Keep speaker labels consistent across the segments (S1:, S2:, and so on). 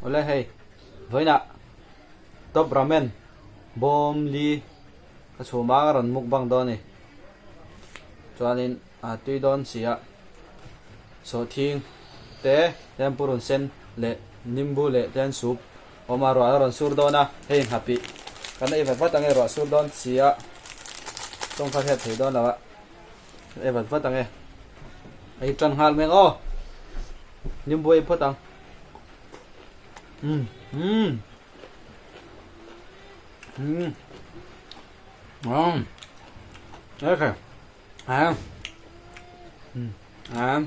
S1: Awle hei vawiinah Top Ramen bawm li ka chhum a ka rawn mukbang dawn a ni. Chuanin a tui dawn si a sawhthing te hian purun sen leh nimbu leh te an soup awm a ruah a rawn sur dawn a hei nghapih kan ei vat vat ang e ruah sur dawn si a tawngkha hriat thei dawn lo a ei vat vat ang e ei tan nghal mek aw nimbu ei phawt ang um um um um okay à à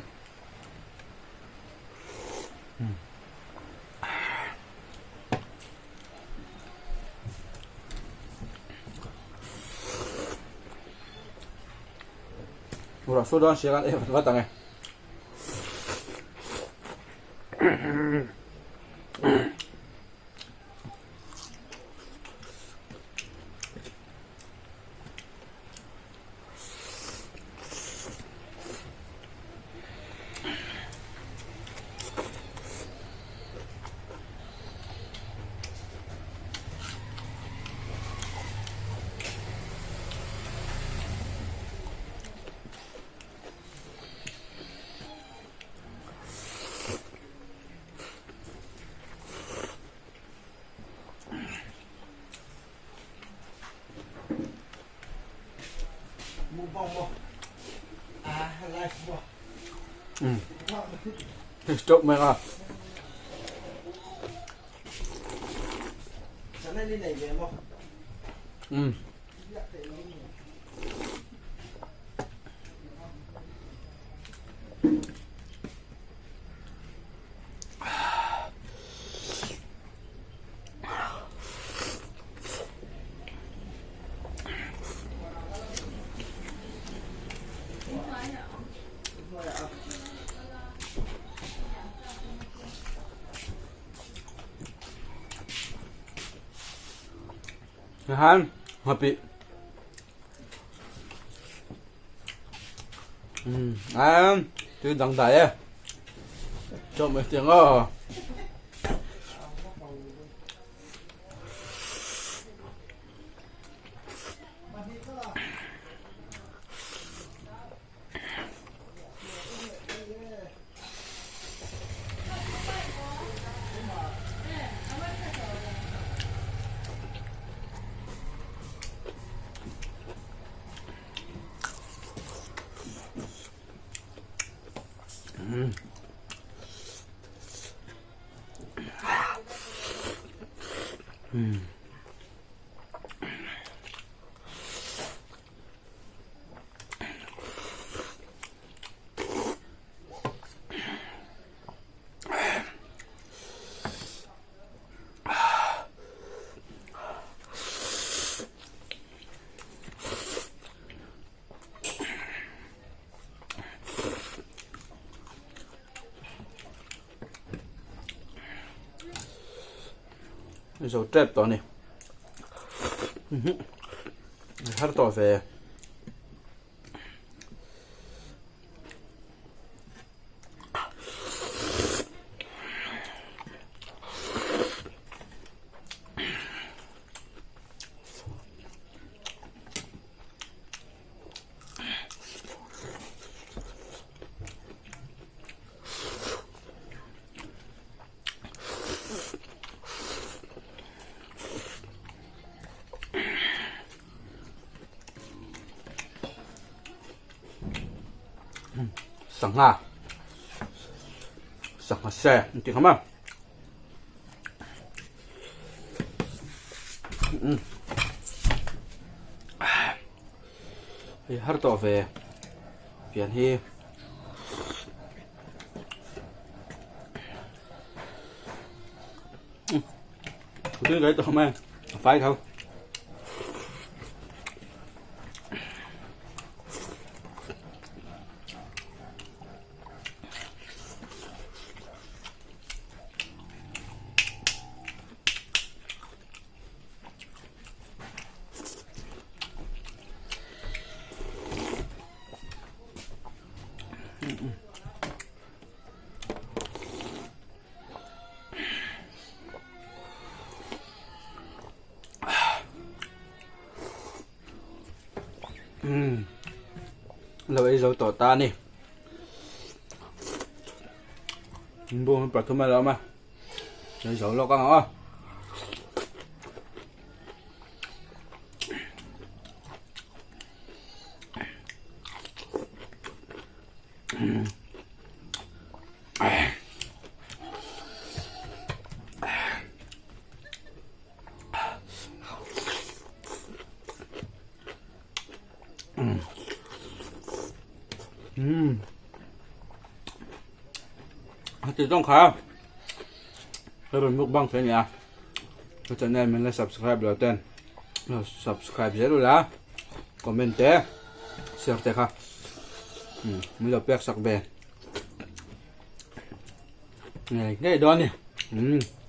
S1: Ruah sur dawn hria khan ei vat vat ang e. Stop mai a. Um. Han happy um a tui dang dai e cho mai tiang aw Zo tep tawh a ni har tawh ve. Sangha sangha se an tih kha maw hei har tawh ve pian hi. Tui cái tôm em phải không Umm lo ei zo tawh ta a ni. Bawng hi pathum a lo awm a, ei zo lawk ang aw. Umm heti zawng kha ka rawn mukbang thei a ni a ka channel min la subscribe lo ten subscribe zel ula comment te share te kha min lo pek sak ve ngei ngei dawn a ni umm.